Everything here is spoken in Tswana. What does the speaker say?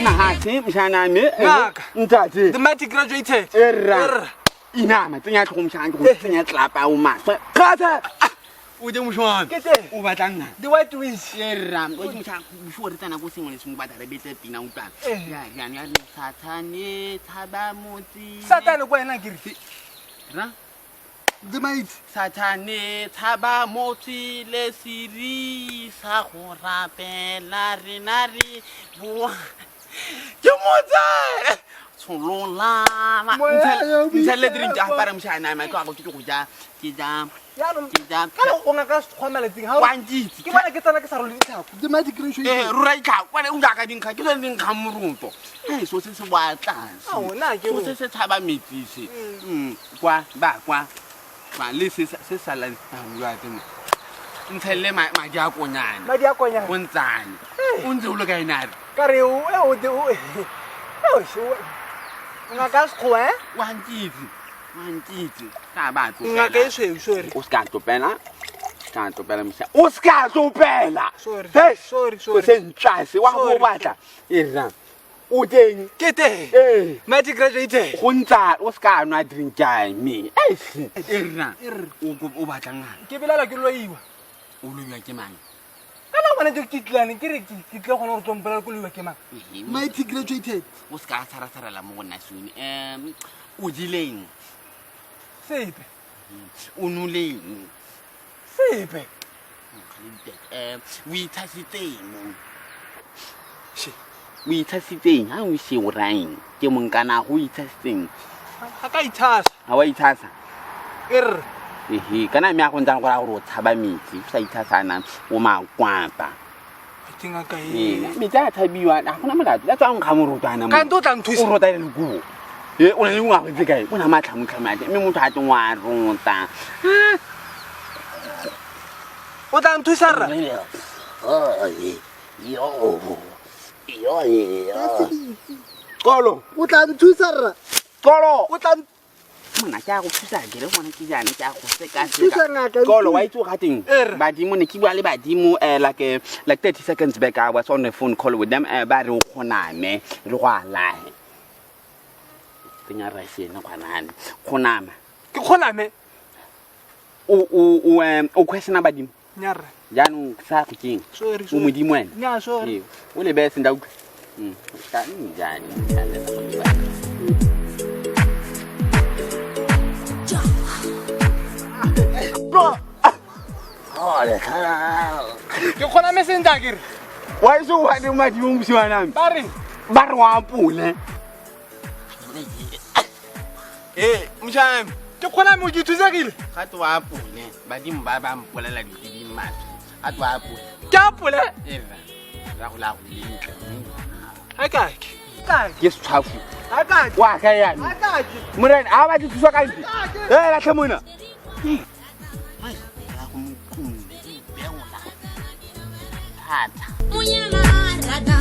Nahatse mshaname. Ngaka. Ntate. The mighty graduated. Erra. Inama tsenya tlhogo mshana ke go tsenya tlapa o maswe. Kgatha. O je moshwana. Ke teng. O batlang na? The white witch. Erra, o je mshana before re tsena ko sengwe le sengwe batla re betse pina utlwana. Eh. Ya ya ya re Satane tshaba motse. Satane kwa ena ke re. Ra? The mighty. Satane tshaba motse le siri sa go rapela rena re boa. Ke motse. Tsholola. Moya yo Ntshelle drink a apara mshana ma ke go ke go ja ke ja Jaanong ke ja. kana o ngaka sekgwa malatsing ha o Wa nkitse. ke bona ke tsena ke sa role ditlhako. The mighty graduated. Eh, rura itlhako kwane o jaaka dinkga ke tsone dinkga moroto. Ee, so se se boa tlase. Ao, nna ke So re- se se tshaba metsi se. Kwa ba kwa. Kwa le se se salang a bua teng. Ntshelle madi a konyane. Madi a konyane. O ntsane. O ntse o le kae nare? Ka re o e o o e o ngaka sekgowa eh? Wa nkitse. Wa nkitse. Ka ba tlopela. Ngaka e sweu sorry. O ska tlopela. Ska tlopela mosha. O ska tlopela. Sorry. Hey. Sorry, O sorry. se ntlase wa go Sorry. batla. E rra. O teng. Ke teng. Ee. Mighty graduated. Go ntsa o ska nwa drink ya me. E rra. O batla ngaka. Ke belela ke loiwa. O loiwa ke mang? Kana bona ke ke tlane ke re ke ke tle gone gore tlo mpolela ke loiwa ke mang. Mighty graduated. O ska tshara-tsharela mo go nna sone. O jeleng? Sepe. O noleng? Sepe. O ithasitseng? O ithasitseng? Ha o se o raeng? Ke monkana go ithasitseng. Ha ka ithasa. Ha wa ithasa? Err. Ehe, kana mme a go ntsang gore a gore o tshaba metsi, o sa ithasana, o makwapa. Ke ngaka e. Ee, metsi a tshabiwa, ga gona molato. Ya tswa nkga morotwana mo. Kante o tla nthusa. O rota le lekubo. E, o na le ngwaga tse kae? O na matlhamotlhamo a teng, mme motho a teng wa rota. O tla nthusa rra? Kolo. O tla nthusa rra? Kolo. O tla Monna ke a go thusa ke re gone ke jaana ke a go sekaseka. Thusa ngaka, Kolo, wa itse o ga teng? Err. Badimo ne ke bua le badimo like 30 seconds back I was on a phone call with them ba re o kgoname re go alahe. Tsenya rice ena kgwanane. Kgonama. Ke kgoname. O questiona badimo. Nyarra. Jaanong sa go keng? Sorry, O sorry. modimo wena. Nya, sorry. Ee, o lebe sentle utlwa. Ka jaanong, jaanong. Ke kgoname sentle a ke re. Wa itse o bane madimo mosimane Ba re. Ba re wa apole. Ee, motšhana, ke kgoname o ke thusegile. Ga te wa apole, badimo ba ba mpolela dilo tse di maswe. Ga te wa apole. Ke apole? Ee, rra. Ra go la go lentle. Ha kake. Kake. Ke setshwafu. Ha kake. Wa ka yana. Ha kake. Morena, a ba ke thuswa ka ntse. Ee, latlhe mona. Monyana rata.